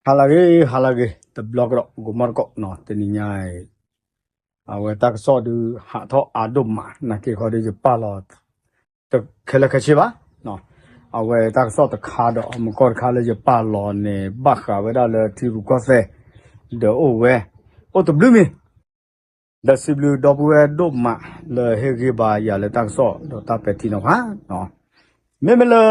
ဟါလၢအဂ့ၤ ဟါလၢအဂ့ၤ တဘျီကဒီး ဂီၤမီတကိးနီၤ တနံၤညါအံၤ အဝဲတၢ်ကစီၣ်ဒုးဟးထီၣ်အါဒိၣ်မး နာ်က့ၤခီဒုးယပာ်လီၤ ခဲလၢာ်ခဲဆ့ဘၣ်. အဝဲတၢ်ကစီၣ်တခါဒီး မကီၢ်တခါလၢယပာ်လီၤန့ၣ် ဘၣ်ဃးဝဲဒၣ်လၢထံရူၢ်ကီၢ်သဲး ဒီးအိၣ်ဝဲ အိၣ်တဘျုးမံၤ ဒီးစံးဘျုးဒီပုၢ်ဝဲၢ်ဒိၣ်မး လၢဟ့ၣ်ဂံၢ်ဘါယၤလၢတၢ်ကစီၣ်ဒီးတၢ်ပဲာ်ထံနီၤဖး မ့မ့ၢ်လၢ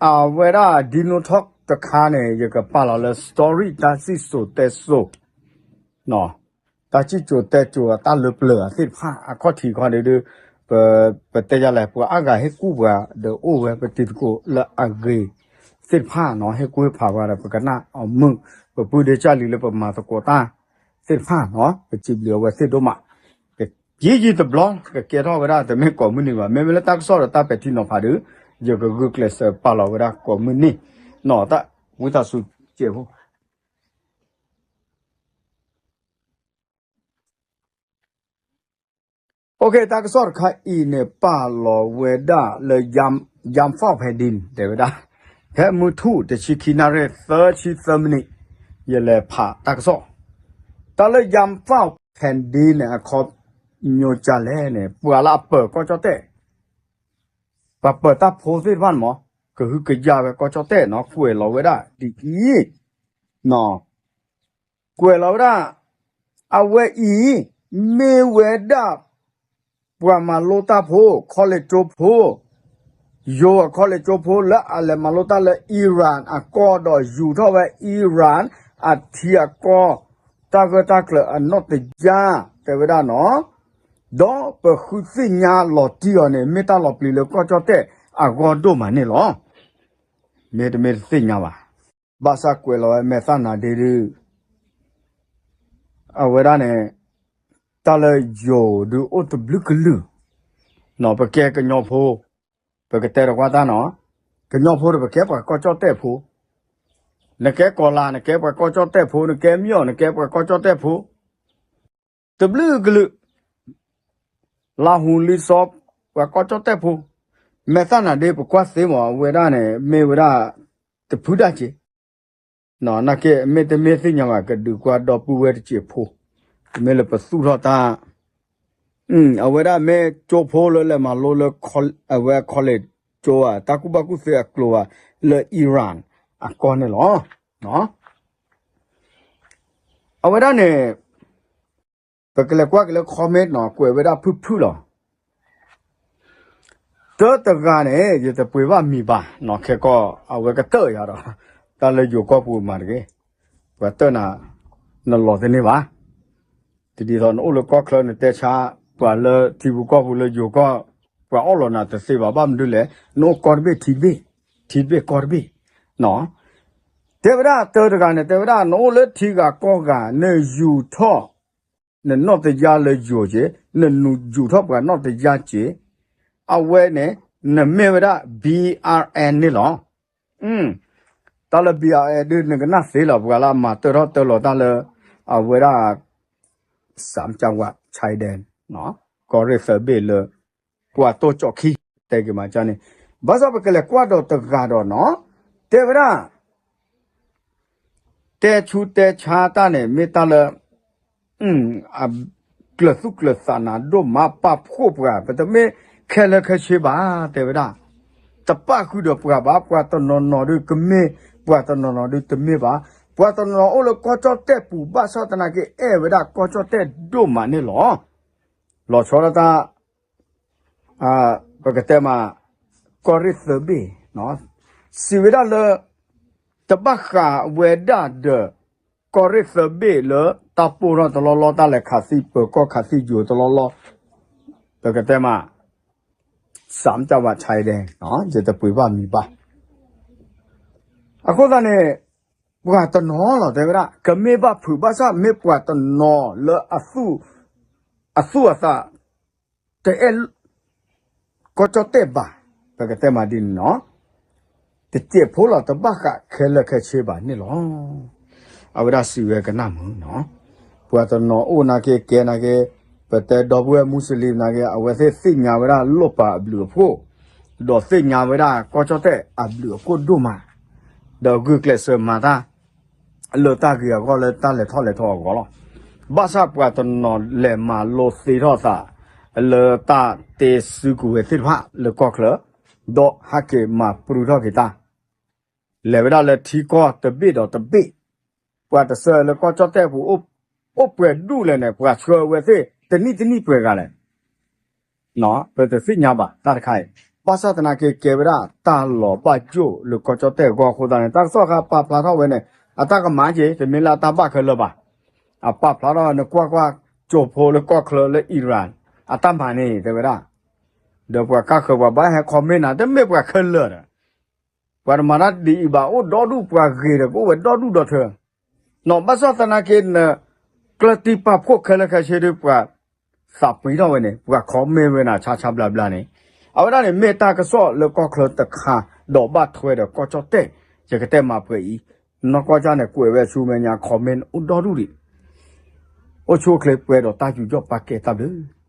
အဝဲဒၣ်ဒ်နိထီၣ်တခါန့ၣ် ယကပာ်လီၤလၢ story တၢ်စံၣ်စိၤတဲစိၤ တၢ်စံၣ်စိၤတဲစိၤအတၢ်လၢပျၢၤအသ့ၣ်တဖၣ် အခီၣ်ထံးခီန့ၣ်ဒုး ပ ပတဲယၤလဲၣ် ပှၤအါဂၤဟ့ၣ်ကူၣ်ပှၤ ဒီးအိၣ်ဝဲပတံၤသကိးလၢအဂ့ၤသ့ၣ်တဖၣ်နီၤ ဟ့ၣ်ကူၣ်ဟ့ၣ်ဖးပှၤဒီး ပကနၣ်အီၤမုာ် ပပုၢ်ဒ့ကၢ်လံၤလၢပမၤသကိးတၢ်သ့ၣ်တဖၣ်နီၤ ပစံးဘျုးအဝဲသ့ၣ်ဒိၣ်မး ကယံာ်ယံာ်တဘျီ ကကဲထီၣ်ဝဲဒၣ် တမ့ၢ်ကိးမုၢ်နံၤဘၣ် မ့မ့ၢ်လၢတၢ်ကစီၣ်ဒီးတၢ်ပဲာ်ထံနီၤဖးဒီး ယကဂုာ်ကျဲးစၢးပာ်လီၤဝဲဒၣ်ကိးမုၢ်နံၤနီၤ တၢ်ဝံသးစူၤစဲးဖိ OK တၢ်ကစီၣ်တခါအံၤန့ၣ် ပာ်လီၤဝဲဒၣ်လၢ ယၣ်ဖီၣ်ဖဲဒံ တဲဝဲဒၣ် ဖဲမုၢ်ထူၣ်တဆံခံနၣ်ရံၣ် သၢဆံသၢမံးနံး ယလဲၤဖးတၢ်ကစီၣ် တၢ်လၢ ယၣ်ဖီၣ်ဖဲဒံ န့ၣ် အခီပညီဒ်လဲၣ်န့ၣ် ပှၤလၢအပၢၤကီၢ်ကၠီၣ်တဲၣ် ပှၤပၢၤတၢ်ဖိသ့ၣ်တဖၣ်န့ၣ်မး ကဟုကယာ်ဝဲကီၢ်ကၠီၣ်တဲၣ်နီၤ ကွဲးလီၤဝဲဒၣ်ဒ်အံၤ ကွဲးလီၤဝဲဒၣ် အဝဲအံၤ မ့ၢ်ဝဲဒၣ် ပှၤမၤလိတၢ်ဖိ ခီလ့ၣ်ကၠိဖိ ယိၤအခီလ့ၣ်ကၠိဖိ လၢအလဲၤမၤလိတၢ်လၢ Iran အကီၢ်ဒီးယူၤထီၣ်ဝဲ Iran အထံအကီၢ် တၢ်ဂၢၢ်တၢ်ကျၢၤအနီၣ်တယၢ် တဲဝဲဒၣ်နီၤ ဒီးပဃုသ့ၣ်ညါလီၤတံၢ်အီၤန့ၣ် မ့ၢ်တၢ်လီၤပျံၤလၢကီၢ်ကၠီၣ်တဲၣ်အဂီၢ်ဒိၣ်မးန့ၣ်လီၤ. မ့တမ့ၢ်တသ့ၣ်ညါဘၣ်. ဘၣ်ဆၣ်ကွဲးလီၤဝဲမဲာ်သၣ်နၤဒ့ဒုး အဝဲဒၣ်န့ၣ် တၢ်လၢယိၤဒုးအိၣ်တဘျုးကလုာ်, ပကဲကညီဖိ, ပကတဲတကွၢ်တၢ်နီၤ, ကညီဖိဒီးပကဲပှၤကီၢ်ကၠီၣ်တဲၣ်ဖိ, နကဲကီၤလၤ နကဲပှၤကီၢ်ကၠီၣ်တဲၣ်ဖိ, နကဲမၠီၣ် နကဲပှၤကီၢ်ကၠီၣ်တဲၣ်ဖိ တဘျုးကလုာ်, လါဟူလံစီ ပှၤကီၢ်ကၠီၣ်တဲၣ်ဖိ, မဲာ်သၣ်နၤဒ့ပကွၢ်သ့မး အဝဲဒၣ်န့ၣ် မ့ၢ်ဝဲဒၣ် တဖုဒၣ်က့ၤ, နာ်က့ မ့တမ့ၢ်သ့ၣ်ညါဘၣ် ကဒုးကွၢ်ဒီပုၢ်ဝဲၢ်တစဲးဖိ, မ့ၢ်လၢပသူၣ်ထီၣ်တၢ် အဝဲဒၣ်မ့ၢ်ကၠိဖိလၢလဲၤမၤလိလၢ အဝဲ college ကၠိဧါ တၢ်ကူၣ်ဘၣ်ကူၣ်သ့အကျိၤဧါ လၢ Iran အကီၢ်န့ၣ်လီၤ. အဝဲဒၣ်န့ၣ် ပကလဲၤကွၢ်က့ၤလၢ comment နီၤ ကွဲးဝဲဒၣ်ဖုၣ်ဖုၣ်လီၤ. တၢတဂၤန့ၣ် ယတပှ့ၤဘၣ်မံၤဘၣ်နီၤ ခဲကီၢ် အဝဲကတၢၢ်ယၤဒီး တၢ်လၢယိၤကီၢ်ပူၤမးတဂ့ၤ, ပှၤတၢၢ်နၤ နလီၤတန့ၢ်ဘၣ်. တဒ်သိးနအိၣ်လၢကီၢ်ချၢနတဲဆါ ပှၤလၢထံပူၤကီၢ်ပူၤလၢယိၤကီၢ် ပှၤအီၣ်လီၤနၤတသ့ဘၣ် ဘၣ်မနုၤလဲၣ် နအိၣ်ကီၢ်တဘ့ၣ်ထံတဘ့ၣ်, ထံတဘ့ၣ်ကီၢ်တဘ့ၣ်နီၤ. တဲဝဲဒၣ်တၢတဂၤန့ၣ် တဲဝဲဒၣ် နအိၣ်လၢထံဂၤကီၢ်ဂၤ နယူၤထီၣ် နနီၣ်တယၢ်လၢယိၤက့ၤ, နယူၤထီၣ်ပှၤနီၣ်တယၢ်က့ၤ, အဝဲန့ၣ် နမ့ၢ်ဝဲဒၣ် B R N န့ၣ်လီၤ. တၢ်လၢ B R N ဒုး နကနၣ်သ့လီၤ ပှၤလၢအမၤတၢထီၣ်တၢလီၤတၢ်လၢ အဝဲဒၣ် စၣ်ကၠၣ်ဝး ဆဲဒဲ ကီၢ်ရ့ၣ်သၢဘ့ၣ်လၢ ကွၢ်တိၢ်ကၠီၣ်ခံ တဲက့ၤမးကန့ၣ်, ဘၣ်ဆၣ်ပကလဲၤကွၢ်ဒီးတဂၤဒီးနီၤ, တဲဝဲဒၣ် တဲဆူတဲဆါတၢ်န့ၣ် မ့ၢ်တၢ်လၢ ကျၢၤသူၣ်ကျၢၤသးနၤဒိၣ်မး ပာ်ဖှိၣ်ပှၤ ပတမ့ၢ်ခဲလၢာ်ခဲဆ့ဘၣ် တဲဝဲဒၣ်, တပာ်ဃုာ်ဒီးပှၤဘၣ် ပှၤတနီၤနီၤဒုးကမ့ၢ် ပှၤတနီၤနီၤဒုးတမ့ၢ်ဘၣ်, ပှၤတနီၤနီၤအိၣ်လၢကီၢ်ကၠီၣ်တဲၣ်ပူၤ ဘၣ်ဆၣ်သနာ်က့ အဲၣ်ဝဲဒၣ်ကီၢ်ကၠီၣ်တဲၣ်ဒိၣ်မးန့ၣ်လီၤ. လီၤဆီဒၣ်တၢ် ပကတဲမး ကီၢ်ရ့ၣ်သၢဘ့ၣ် စံးဝဲဒၣ်လၢ တဘၣ်ဃးဝဲဒၣ်ဒီး ကီၢ်ရ့ၣ်သၢဘ့ၣ်လၢ တၢ်ပိၢ်ထီၣ်တလီၢ်လီၢ် တၢ်လဲၤခးသံပၢၤကီၢ်ခးသံယိၤတလီၢ်လီၢ် ပကတဲမး စၣ်ကၠၣ်ဝး ဆဲဒဲ ယတပှ့ၤဘၣ်မံၤဘၣ်. အဃိသတးန့ၣ် ပှၤတနီၤလီၤ တဲဝဲဒၣ် ကမ့ၢ်ဘၣ်ဖုးဘၣ်ဆၣ် မ့ၢ်ပှၤတနီၤလၢ အသူၣ်အသး တအဲၣ် ကီၢ်ကၠီၣ်တဲၣ်ဘၣ်, ပကတဲမးဒ်န့ၣ်နီၤ, တစဲးဖိလီၤ တဘၣ်ဃးခဲလၢာ်ခဲဆ့ဘၣ်န့ၣ်လီၤ. အဝဲဒၣ်စံးဝဲကနၣ်မုာ်နီၤ, ပှၤတနီၤအိၣ်နာ်က့ ကဲနာ်က့ ပတဲဒီပုၢ်ဝဲၢ်မူစလ့ၣ်နာ်က့ အဝဲသ့ၣ်သ့ၣ်ညါဝဲဒၣ်လိၣ်ပာ်အဘျုးအဖှိၣ်, ဒီးသ့ၣ်ညါဝဲဒၣ်ကီၢ်ကၠီၣ်တဲၣ်အဘျုးအဖှိၣ်ဒိၣ်မး, ဒီးဂုာ်ကျဲးစၢးမၤတၢ် လၢတၢ်ဂ့ၤအဂီၢ် လၢတၢ်လဲၤထီၣ်လဲၤထီအဂီၢ်လီၤ. ဘၣ်ဆၣ်ပှၤတနီၤလဲၤမၤလိသ့ထီၣ်သး လၢတၢ်တ့စုကဝဲၤသ့ၣ်တဖၣ်လၢကီၢ်ချၢ, ဒီးဟဲက့ၤမၤပြူထီၣ်က့ၤတၢ် လဲၤဝဲဒၣ်လၢထံကီၢ်တဘ့ၣ်ဒီးတဘ့ၣ်, ပှၤတဆှၢလၢကီၢ်ကၠီၣ်တဲၣ်ပူၤ အိၣ်ပှဲၤဒူၣ်လဲၣ်န့ၣ် ပှၤဆှၢဝဲသ့ၣ်တနံၣ်တနံၣ်ပှဲၤဂၤလဲၣ်. ပတသ့ၣ်ညါဘၣ်တၢ်တခါအံၤ, ဘၣ်ဆၣ်သနာ်က့ ကဲဝဲဒၣ်တၢ်လီၤဘၣ်ယိၣ်လၢကီၢ်ကၠီၣ်တဲၣ်အဂီၢ်အဃိသတးန့ၣ် တၢ်ကစီၣ်ခါပာ်ဖျါထီၣ်ဝဲန့ၣ် အတၢ်ကမၤက့ၤ တမ့ၢ်လၢအတၢ်ဘၣ်ခဲလၢာ်ဘၣ်. အပာ်ဖျါထီၣ်နကွၢ်ကွၢ် ကၠိဖိလၢကီၢ်ချၢလၢ Iran အတၢ်မၤန့ၣ် တဲဝဲဒၣ်, ဒီးပှၤကါဃၢၤပှၤဘၣ်ဟဲ comment နၤ တမ့ၢ်ပှၤခဲလၢာ်ဒီး ပှၤတမၤတၢ်ဒ်အံၤဘၣ် အိၣ်ဒီဒူၣ်ပှၤဂ့ၤဒီး ကအိၣ်ဝဲဒီဒူၣ်ဒီထၢ နီၢ်ဘၣ်ဆၣ်သနာ်က့ နကျၢၢ်တံၢ်ပာ်ဖှိၣ်ခဲလၢာ်ခဲဆ့ဒီး ပှၤသးပှ့ၤထီၣ်ဝဲန့ၣ် ပှၤ comment ဝဲနၤဆါဆါဘျါဘျါန့ၣ်, အဝဲဒၣ်န့ၣ် မ့ၢ်တၢ်ကစီၣ်လၢကီၢ်ချၢတခါ ဒီးဘၣ်ထွဲဒီးကီၢ်ကၠီၣ်တဲၣ် ယကတဲမၤပှဲၤအံၤ, နီၢ်ကီၢ်ကၠီၣ်န့ၣ် ကွဲးဝဲဆူမဲာ်ညါ comment အိၣ်ဒီဒူၣ်ဒံး, အိၣ်ဆူၣ်အိၣ်ချ့ပှဲၤဒီးတၢ်ယူးယီၣ်ပာ်ကဲတၢ်ဘျုး